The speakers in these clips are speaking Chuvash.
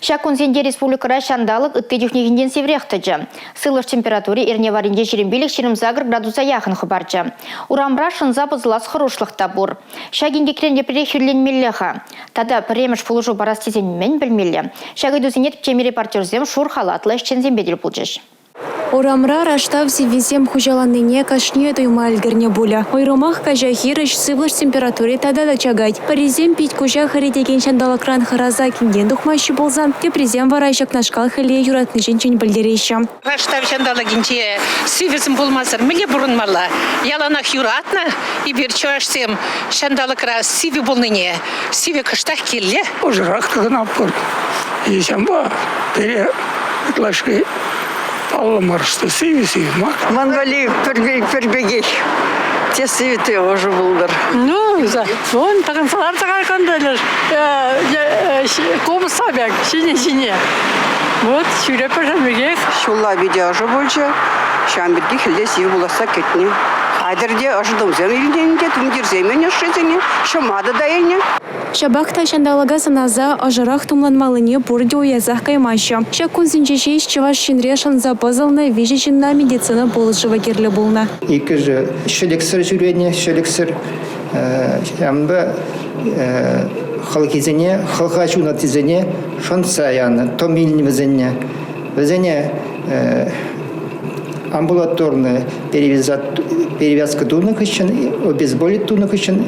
Ҫак кунсенче республикӑра ҫанталӑк ытти чухнехинчен сиврех тӑчӗ. Сывлӑш температури эрне варринче 25-28 градуса яхӑн хӑпарчӗ. Урамра шӑнса пӑсӑлас хӑрушлӑх та пур. Ҫак инкекрен еплерех хӳтӗленмелле-ха? Тата пӗрремӗш пулӑшу парас тесен мӗн пӗлмелле? Ҫак ыйтусене тӗпчеме репортерсем шур халатлӑ ӗҫченсемпе тӗл пулчӗҫ. Урамра раштав сиввисем хуҫаланнине кашнийӗ туйма ӗлкӗрнӗ пулӗ. Уйрӑмах каҫа хирӗҫ сывлӑш температури тата та чакать. Пӗрисем пит-куҫа хӗретекен ҫанталӑкран хӑраса килтен тухмаҫҫӗ пулсан, теприсем вара ҫакнашкал хӗле юратни ҫинчен пӗлтереҫҫӗ. Раштав ҫанталӑкӗнче сивӗсем пулмасӑр мӗнле пурӑнмалла? Яланах юратнӑ эпир чӑвашсем ҫанталӑкра сивӗ пулнине. Сивӗ кӑштах кирлӗ. Ӑшӑрах тӑхӑнатпӑр. Ҫавӑнпа пире ытлашши паллӑ мар, что сивӗ-сивӗ мар. Ман валли пӗр пекех. Те сивӗ, те ӑшӑ пултӑр. Ну, вон тӑхӑнса ларса кайкан купӑста пек ҫине-ҫине. Вот ҫӳреппӗр пекех. Ҫулла питӗ ӑшӑ пулчӗ. Ҫавӑн пирки хӗлле сивӗ пуласса кӗтнӗ. Хатӗр те ӑшӑ тумсем илнӗ ӗнтӗ, тумтирсем илнӗ ӑшшисене, ҫӑматӑ та илнӗ. Ҫапах та ҫанталӑка сӑнаса ӑшӑрах тумланмаллине пурте уясах каймаҫҫӗ. Ҫак кунсенче ҫеҫ Чӑваш Енре шӑнса пӑсӑлнӑ виҫӗ ҫынна медицина пулӑшӑвӗ кирлӗ пулнӑ. Иккӗшӗ ҫӗлӗксӗр ҫӳренӗ, ҫӗлӗксӗр. Ҫавӑнпа хӑлхисене, хӑлха ҫунаттисене шӑнтса янӑ, тӑм илнӗ вӗсене. Вӗсене амбулаторный перевязка тунӑ хыҫҫӑн, обезболить тунӑ хыҫҫӑн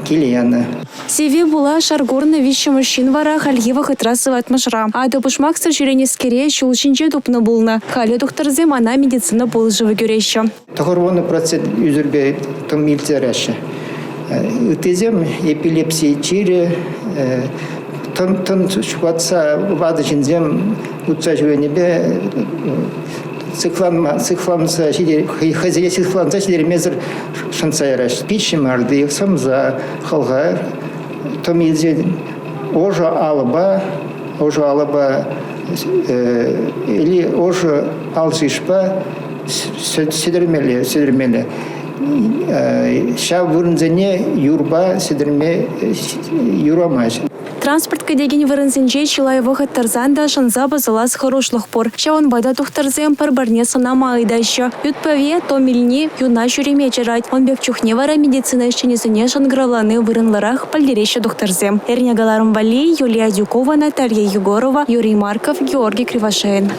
киле янӑ. Сивве пула шар курнӑ виҫҫӗмӗш ҫын вара хальхи вӑхӑтра сыватмӑшра. Атӑ-пушмаксӑр ҫӳренӗскере ҫул ҫинче тупнӑ пулнӑ. Халӗ тухтӑрсем ӑна медицина пулӑшӑвӗ кӳреҫҫӗ. 90% ӳсӗрпе тӑм илтереҫҫӗ. Ыттисем эпилепси чирӗ, тӑн ҫухатса ватӑ ҫынсем утса ҫӳренипе сыхланма, сыхланса хӑйсене сыхланса ҫитермесӗр шӑнтса яраҫҫӗ. Пит ҫӑмарти, сӑмса, хӑлха тӑм илсен ӑшӑ алӑпа, ӑшӑ алӑпа или ӑшӑ алшишпа сӗтӗрмелле, сӗтӗрмелле. Ҫав вырӑнсене юрпа сӗтӗрме юрамасть. Транспорт кӗтекен вырӑнсенче чылай вӑхӑт тӑрсан та шӑнса пӑсӑлас хӑрушлӑх пур. Ҫавӑнпа та тухтӑрсем пӗр-пӗрне сӑнама ыйтаҫҫӗ. Ӳт-пӗве том илни юна ҫӳреме чарать. Ун пек чухне вара медицина ӗҫченӗсене шӑнкӑравлани вырӑнлӑрах, пӗлтереҫҫӗ тухтӑрсем. Эрне кӑларӑм валли Юлия Адюкова, Наталья Егорова, Юрий Марков, Георгий Кривошеин.